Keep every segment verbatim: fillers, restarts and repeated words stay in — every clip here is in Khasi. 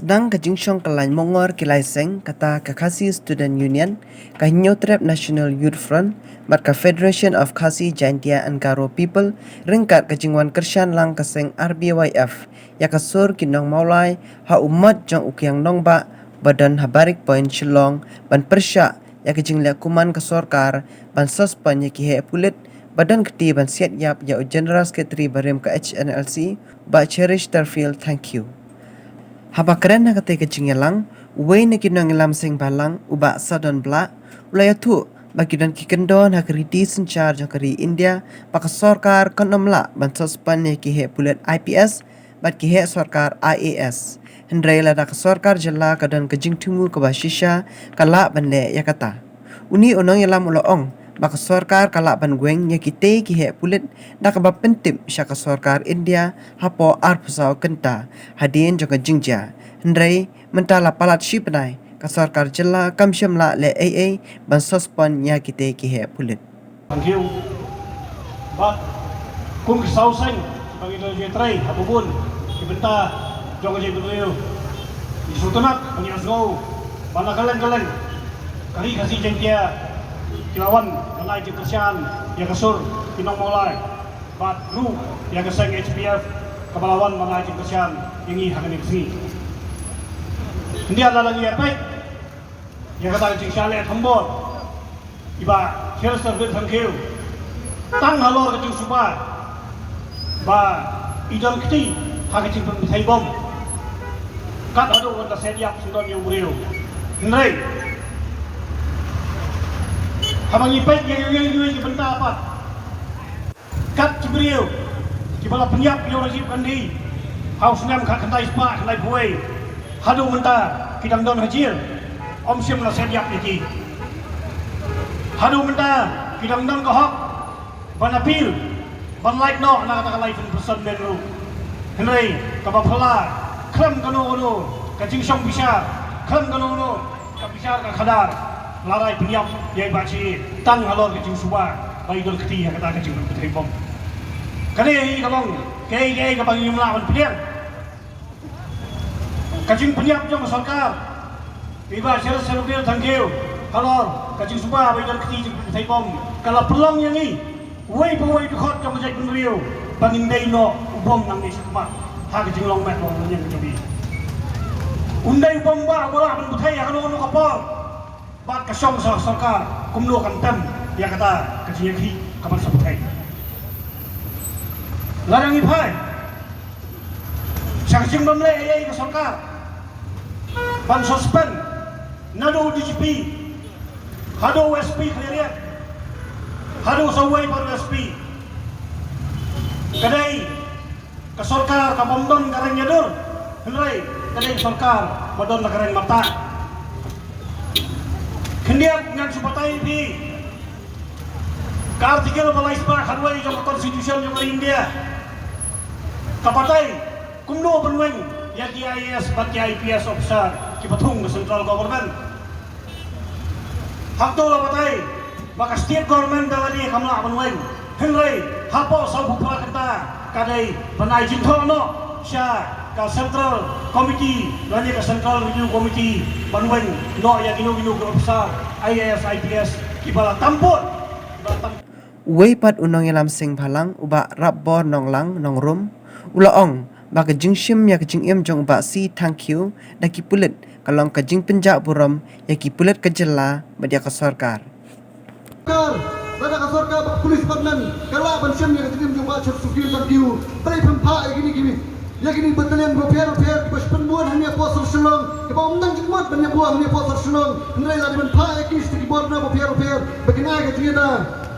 Dang ka jingshong kyllain mongor ki lai seng, kata ka Khasi Student Union, ka Hynñiewtrep National Youth Front, bad ka Federation of Khasi Jaintia and Garo People, ryngkat ka jingwan kyrshan lang ka seng R B Y F ïa ka sur ki nong Mawlai ha u mot jong u kiang nongbah ba don ha Barrack Point Shillong, ban pyrshah ïa ka jingleh kuman ka sorkar ban suspend ïa ki heh pulit ba don kti ban siat ïap ïa u General Secretary barim ka H N L C, Bah Cherish Terfield Thangkhiew. Haba kren ha katei ka jingïalang, uwei na ki nongïalam seng bhalang, u Bah Sadon Blah, u la ïathuh ba ki don ki kyndon ha ka riti synshar jong ka ri India ba ka sorkar kan ym lah ban suspend ïa ki heh pulit I P S bad ki heh sorkar I A S. Hynrei lada ka sorkar jylla ka don ka jingthmu kaba shisha, ka lah ban leh ïa kata. Une u nongïalam u la ong ba ka sorkar ka lah ban weng ïa kitei ki heh pulit da kaba pyntip sha ka sorkar India hapoh arphew saw kynta hadien jong ka jingjia. Hynrei mynta la palat shi bnai, ka sorkar jylla kam shym lah leh ei ei ban suspend ïa kitei ki heh pulit. Thank you. Bad kum ki saw seng ba ngi la ïatrei ha bun ki bynta jong ka jaitbynriew, ngi sngewtynnat ba ngi ïohsngew ba na kylleng kylleng ka ri Khasi Jaiñtia ki la wan ban ai jingkyrshan ïa ka sur ki nong Mawlai, bad ruh ïa ka seng H P F kaba la wan ban ai jingkyrshan ïa ngi ha kane ka sngi. Khyndiat lada ngi ïa peit ïa kata ka jingshah leh thombor i Bah Cherish Terfield Thangkhiew, tang halor ka jingsuba ba i don kti ha ka jingpynpthei bom, kat haduh ban da siat ïap sngewdon ïa u briew. Hynrei haba ngi peit ïa kiwei kiwei ki bynta pat, kat ki briew kiba la pynïap ïa u Rajiv Gandhi ha u snem khatkhyndai spah khyndaiphew wei, haduh mynta ki dang don ha jel, ym shym la siat ïap ïa ki. Haduh mynta ki dang don ka hok ban appeal, ban lait noh na kata ka life imprisonment ruh. Hynrei kaba phylla, khlem kano kano ka jingshong bishar, khlem kano kano ka bishar ka khadar, la rai pynïap ïa i Bah Cherish tang halor ka jingsuba ba i don kti ha kata ka jingpynpthei bom. Kane hi ka long kaei kaei kaba ngim lah ban pdiang. Ka jingpynïap jong ka sorkar ïa i Bah Cherish Terfield Thangkhiew halor ka jingsuba ba i don kti jingpynpthei bom ka la pynlong ïa ngi uwei pa uwei u dkhot jong ka jaitbynriew ba ngin dei noh u bom nangne shakhmat ha ka jinglong met long jong ngi. Un dei u bom ba u lah ban pynpthei ha kano kano ka por. Bad ka shong sa ka sorkar kumno kan tem ïa kata ka jingïakhih ka ban sa pynpthei. Lada ngi phai sha ka jingbymleh ei ei ka sorkar ban suspend naduh u D G P haduh u S P Khliehriat, haduh sa uwei pat u S P, ka dei ka sorkar ka bym don ka reng ïadur, hynrei ka dei ka sorkar ba don la ka reng mata. Khyndiat ngan shu batai ïa phi ka Article ba lai spah khatwei jong ka Constitution jong ka India, ka batai kumno ban weng ïa ki I A S bad ki I P S officer kiba thung ka central government. Hato la batai ba ka state government da lade kam lah ban weng, hynrei hapoh sawphew phra kynta ka dei ban ai jingthoh noh sha ka central committee lane ka central review committee ban weng noh ïa kino kino ki officer I A S I P S kiba la tam pud, kiba la tam. Uwei pat u nongïalam seng bhalang, u Bah Rapbor Nonglang Nongrum, u la ong ba ka jingshim ïa ka jingim jong u Bah C Thangkhiew da ki pulit ka long ka jingpynjah burom ïa ki pulit ka jylla bad ïa ka sorkar. Sorkar, lada ka sorkar bad police bad men ka lah ban shim ïa ka jingim jong u Bah Cherish Terfield Thangkhiew, balei phim phah ïa kine ki, ïa kine battalion bapher bapher kiba shu pynbun hangne hapoh sor Shillong, kiba ym dang jingmut ban ïa buh hangne hapoh sor Shillong, hynrei lada ban phah ïa ki sha ki border bapher bapher ba kin ai ka jingïada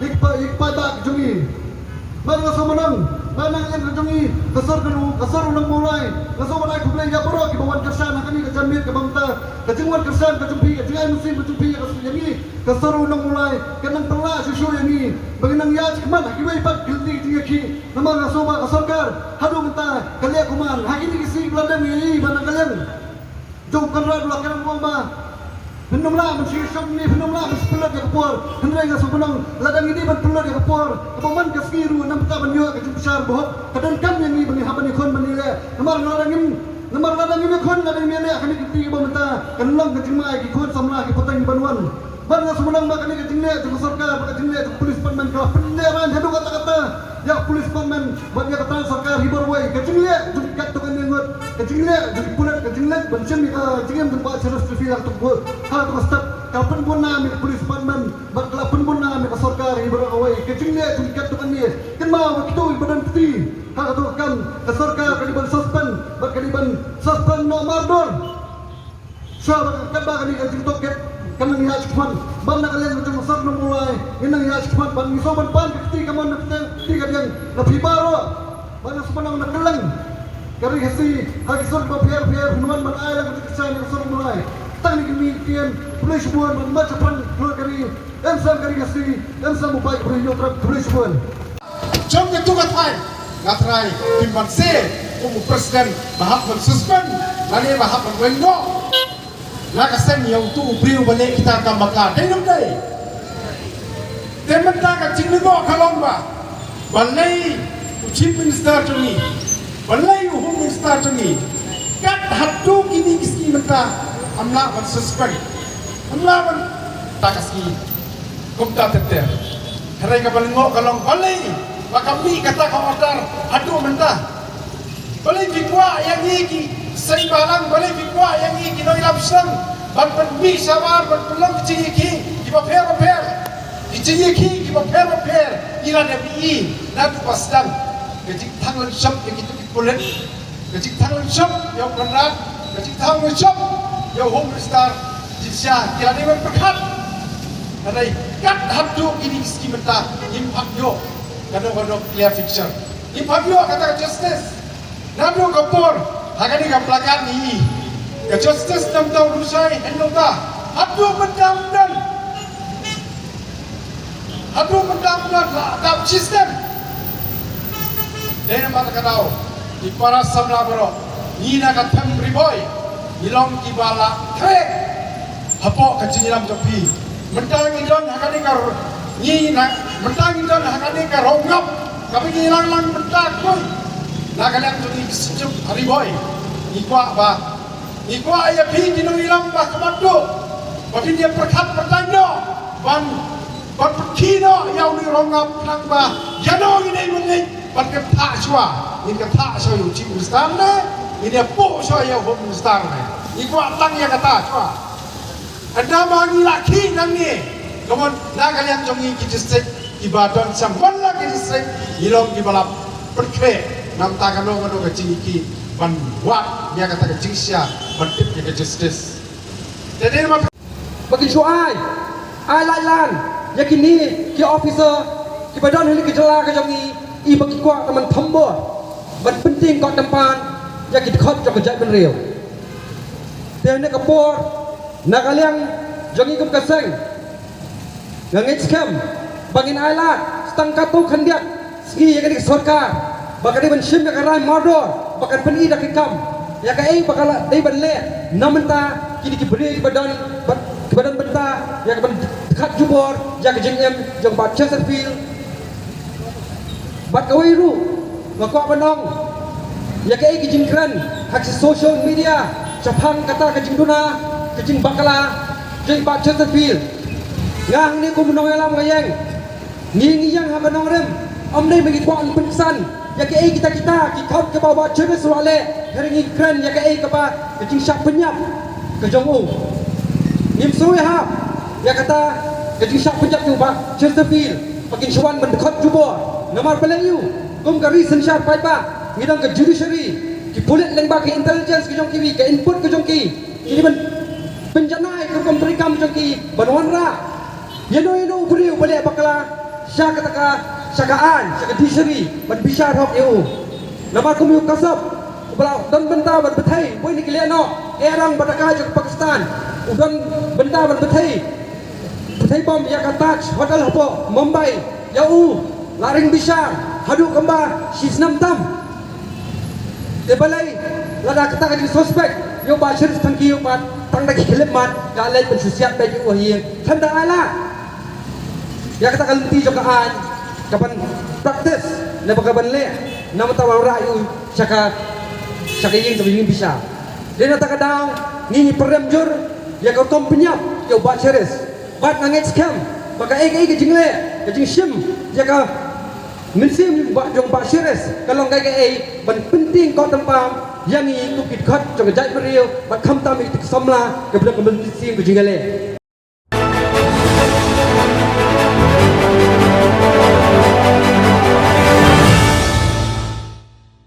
ïa ki pa, ïa ki paidbah jong ngi. Bad nga sngewmynong ba na ka liang ka jong ngi, ka sor ka ru, ka sor u nong Mawlai, nga sngewbha ban ai khublei ïa baroh kiba wan kyrshan ha kane ka janmiet kaba mynta. Ka jingwan kyrshan ka jong phi, ka jingai mynsiem ka jong phi ïa ka, ïa ngi, ka sor u nong Mawlai, kan nang pynlah shuh shuh ïa ngi ba ngin nang ïaid shakhmat ha kiwei pat ki lynti ki jingïakhih. Namar nga sngewbha ka sorkar haduh mynta ka leh kuman ha kine ki sngi ba la dep ïa ngi ba na ka liang jong u Conrad u la kren u ong ba phin ym lah ban shu ïashong ne phin ym lah ban shu pynlut ïa ka por. Hynrei nga sngewbha ban ong lada ngi dei ban pynlut ïa ka por, kaba man ka sngi ruh ngam pat ban ïoh ka jingbishar ba hok, ka donkam ïa ngi ban ïa hap ban ïakhun ban ïaleh. Namar lada ngim, Namar lada ngim ïakhun, lada ngim ïaleh ha kane ka kti kaba mynta, kan long ka jingma ïa ki khun samla ki pateng kiban wan. Bad nga sngewbha ba kane ka jingleh jong ka sorkar bad ka jingleh jong ka police department ka la pynlehrain haduh katta katta ïa ka police department bad ïa ka tnat sorkar hi baroh kawei. Ka jingleh jong ki katto katne ngut, ka jingleh jong ki pulit, ka jingleh ban shim ïa ka jingim jong Bah Cheristerfield ha kato ka step ka la pynbun nam ïa ka police department bad ka la pynbun nam ïa ka sorkar hi baroh kawei. Ka jingleh jong ki katto katne, kynmaw ba kito kiba don kti ha kato ka kam, ka sorkar ka dei ban suspend bad ka dei ban suspend noh mardor. Shuwa ba katba kane ka jingtohkit kan nang ïaid shakhmat, bad na ka liang ka jong ka sorkar nongmulai ngin nang ïaid shakhmat, bad ngi sngewbha ban pan ka kti kamon na ka kti kadiang na phi baroh. Bad nga sngewbha ban ong na ka liang ka Ri Khasi ha ki sur bapher bapher, phin wan ban ai lang ka jingkyrshan ïa ka sorkar nongmulai. Tang kine ki ktien, khublei shibun, bad mat shaphrang lut ka ri. Em sam ka Ri Khasi, em sam u paid ka Ri Hynñiewtrep, khublei shibun. Jong katu ka thaiñ nga tharai kim banse kum u president ba hap ban suspend lane ba hap ban weng noh na ka seng ïa utu u briew ba leh kita ki kam bakla, dei ne ym dei? Te mynta ka jinglyngngoh ka long ba balei u Chief Minister jong ngi, balei u Home Minister jong ngi, kat haduh kine ki sngi mynta ym lah ban suspend, ym lah ban ta ka sngi. Kumta ter ter. Hynrei kaba lyngngoh ka long balei ba ka mih kata ka order haduh mynta. Balei phi kwah ïa ngi ki seng bhalang, balei phi kwah ïa ngi ki nongïalam shnong ban pynmih shabar, ban pynlong ki jingïakhih kiba pher bapher, ki jingïakhih kiba pher bapher? Ngi la dep ïohi naduh ba sdang. Ka jingthang lynshop ïa kitu ki pulit, ka jingthang lynshop ïa u Conrad, ka jingthang lynshop ïa u Home Minister, jingshisha ki la dei ban pyrkhat. Hynrei kat haduh kine ki sngi mynta ngim pat ïoh kano kano clear picture. Ngim pat ïoh kata ka justice. Naduh ka por ha kane ka placard ngi i ka justice namar u Lushai Hynñiewta, haduh mynta ym don. Haduh mynta ym don la dap system. Dei namar kata ka daw, ki para samla baroh, ngi na ka them Ri Bhoi ngi long kiba la khreh hapoh ka jingïalam jong phi. Mynta ngi don ha kane ka r-, ngi na, mynta ngi don ha kane ka rongap kaba ngi lang lang mynta kawei. Na ka liang jong ngi ki synshar Ri Bhoi, ngi kwah ba, ngi kwah ïa phi ki nongïalam ba khmat duh ba phin ïa pyrkhat pyrthei noh ban, ban pyrkhih noh ïa une u rongap khnang ba ïa no ngin ïa mynleit ban kynthah shuwa, ngin kynthah shuwa ïa u Chief Minister ne ngin ïa puh shuwa ïa u Home Minister ne. Ngi kwah tang ïa kata shuwa. Hynda ma ngi la khih nangne, ka mon na ka liang jong ngi ki district kiba don shang wan la ki district, ngi long kiba la pynkhreh namar kano kano ka jingïakhih ban wad ïa kata ka jingshisha ban tip ïa ka justice. Te dei ma ba kin shu ai, ai lait lan ïa kine ki officer kiba don ha kine ki jylla ka jong ngi, i ba ki kwah tang ban thombor ban pyntieng kot tympan ïa ki dkhot jong ka jaitbynriew. Te ha kane ka por na ka liang jong ngi kum ka seng, nga ngeit skhem ba ngin ai lad tang katto khyndiat sngi ïa kane ka sorkar ba ka dei ban shim ïa ka rai mardor ba kan pyni da ka kam ïa kaei ba ka la dei ban leh na mynta. Kine ki briew kiba don, ba, kiba don bynta ïa ka ban dkhat jubor ïa ka jingim jong Bah Chesterfield. Bad kawei ruh nga kwah ban ong ïa kaei ka jingkren ha ki social media shaphang kata ka jingduna, ka jingbakla jong i Bah Chesterfield. Nga hangne kum u nongïalam nga ïeng, ngi ngi ïeng ha ka nongrim ym dei ba ngi kwah ban pynksan ïa kaei kita kita ki kam kaba u Bah Chesterfield u la leh, hynrei ngi kren ïa kaei kaba ka jingshah pynïap ka jong u. Ngim sngew ïahap ïa kata ka jingshah pynïap jong u Bah Chesterfield ba kin shu wan ban dkhot jubor. Namar balei ïa u, kum ka ri synshar paidbah ngi don ka judiciary, ki pulit lyngba ka intelligence ka jong ki, ka input ka jong ki, ki dei ban pynjanai ka rukom treikam jong ki ban wanrah ïa no ïa no u briew ba leh bakla sha kata ka, sha ka aiñ, sha ka judiciary ban bishar hok ïa u. Namar kum ïa u Kassof uba la don bynta ban bthei, bun ki leh noh, eh, rang ba da ka jong Pakistan, u don bynta ban bthei, bthei bom ïa ka Taj Hotel hapoh Mumbai, ïa u la ring bishar haduh kumba shi snem tam. Te balei lada kata ka jingsuspek ïa u Bah Sharif Thangkhiew pat tang da ki khyllipmat ka leit ban shu siat beit ïa u ha ïing, khlem da ai lad ïa kata ka lynti jong ka aiñ ka ban practice ne ba ka ban leh, namar ta wanrah ïa u sha ka sha ka ïing, sha ka ïing bisha. Dei na kata ka daw ngi, ngi pyrem jur ïa ka rukom pynïap ïa u Bah Cheris. Bad nga ngeit skhem ba kaei kaei ka jingleh, ka jingshim ïa ka mynsiem ba jong u Bah Cheris ka long kaei kaei ban pyntieng kot tympan ïa ngi kum ki dkhot jong ka jaitbynriew, bad khamtam ïa ki samla kiba don ka mynsiem ka jingïaleh.